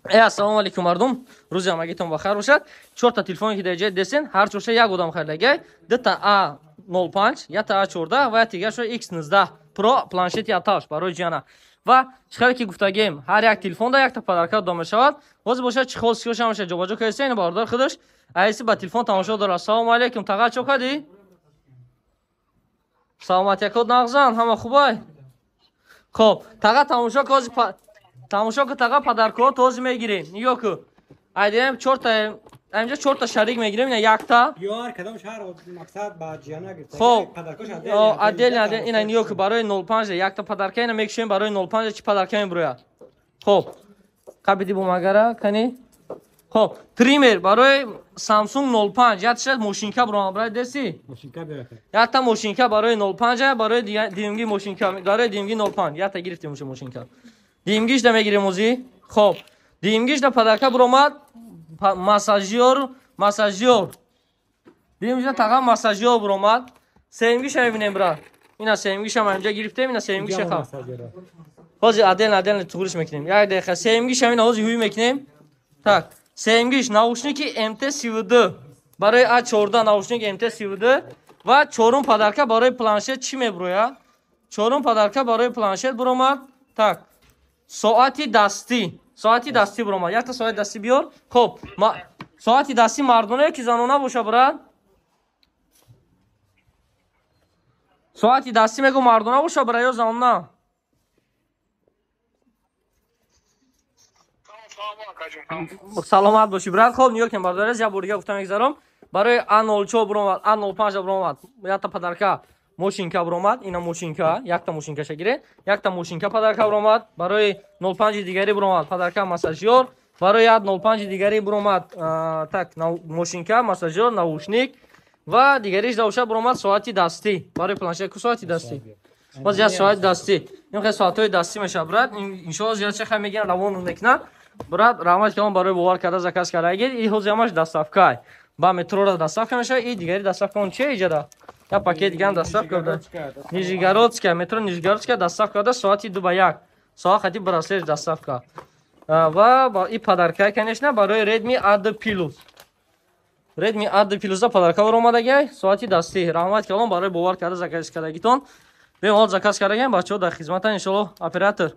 Ассалому алайкум мардум, рӯзи ҳамагитон ба хайр бошад. Чорта телефоне ки дар ҷои десен, ҳар чорша як одам харидагай. Дута А05, якта А14 ва дигаршо X19 Pro планшети аташ барои ҷиана. Ва чӣ ки гуфтагем, ҳар як телефонда якта подарка дода мешавад. Ҳозир бошад чӣ хол сиёша мешавад ҷобаҷо кардеса, ин бародар худаш айси ба телефон тамошо дорад. Ассалому алайкум, таға чо кардӣ? Саломатиякот нағзан, ҳама хубай? Хоб, таға тамошо ки тамошо ки таға подаркаҳо този мегирем. Нигоҳ ку. Айдем чорта, инҷа чорта шарик мегирем, ина якта. Ёр кадом шаҳр мақсад ба ҷиана гирифта. Хоб, отдельно отдельно ина нигоҳ ку барои 05 якта подарка ина мекушем барои 05 чӣ подарка мебурояд. Хоб, қабиди бумагара кани. Хоб, триммер барои Samsung 05, якта мошинка буромад, брат деси? Мошинка биёрад. Якта мошинка барои 05, барои димги мошинка, барои димги 05, якта гирифтем уша мошинка. Димгиш да мегирем ози. Хоб, димгиш да подарка буромад массажёр, массажёр. Димгиш да таға массажёр буромад. Сеюмгиша мебинем, брат. Ина сеюмгиша ма инҷа гирифтем, ина сеюмгиша ха. Ҳозир отдельно отдельно туғриш мекунем. Як дақиқа сеюмгиша ина ҳозир ҳуй мекунем. Так, сеюмгиш наушники MT32 барои А14 наушник MT32 ва чорум подарка барои планшет чӣ мебурояд? Чорум подарка барои планшет буромад. Так, соати дастӣ. Соати дастӣ буромад. Якта соати дастӣ биёр. Хоб, соати дастӣ мардона ки занона боша, брат? Соати дастӣ мегӯ мардона боша, брат, ё занона? Саломат бошӣ, брат. Хоб, нигоҳ кун, бародар, як бор дига гуфта мегзарам. Барои А04 буромад, А05 буромад. Якта подарка мошинка буромад, ина мошинка, якта мошинкаша гире, якта мошинка подарка буромад. Барои 05 дигари буромад подарка массажёр, барои 05 дигари буромад так мошинка, массажёр, наушник ва дигариш давша буромад соати дастӣ. Барои планшет ку соати дастӣ. Боз як соати дастӣ. Ин хел соатҳои дастӣ мешавад, брат. Иншоалло зиёд чеха мегиранд, равон мекунанд. Брат, раҳмат калон барои бовар карда заказ кардагид. И ҳозир ҳамаш доставкай. Ба метрора доставка мешавад, и дигари доставка он чия иҷада? Я пакет дигам доставка карда. Нижегородская, метро Нижегородская доставка карда соати 2:1. Соат хати браслет доставка. Ва и подарка, конечно, барои Redmi A2 Plus. Redmi A2 Plus подарка омадагай, соати дастӣ. Раҳмат калон барои бовар карда заказ кардагитон. Бемалол заказ кардагем, бачаҳо дар хизматан иншоалло оператор.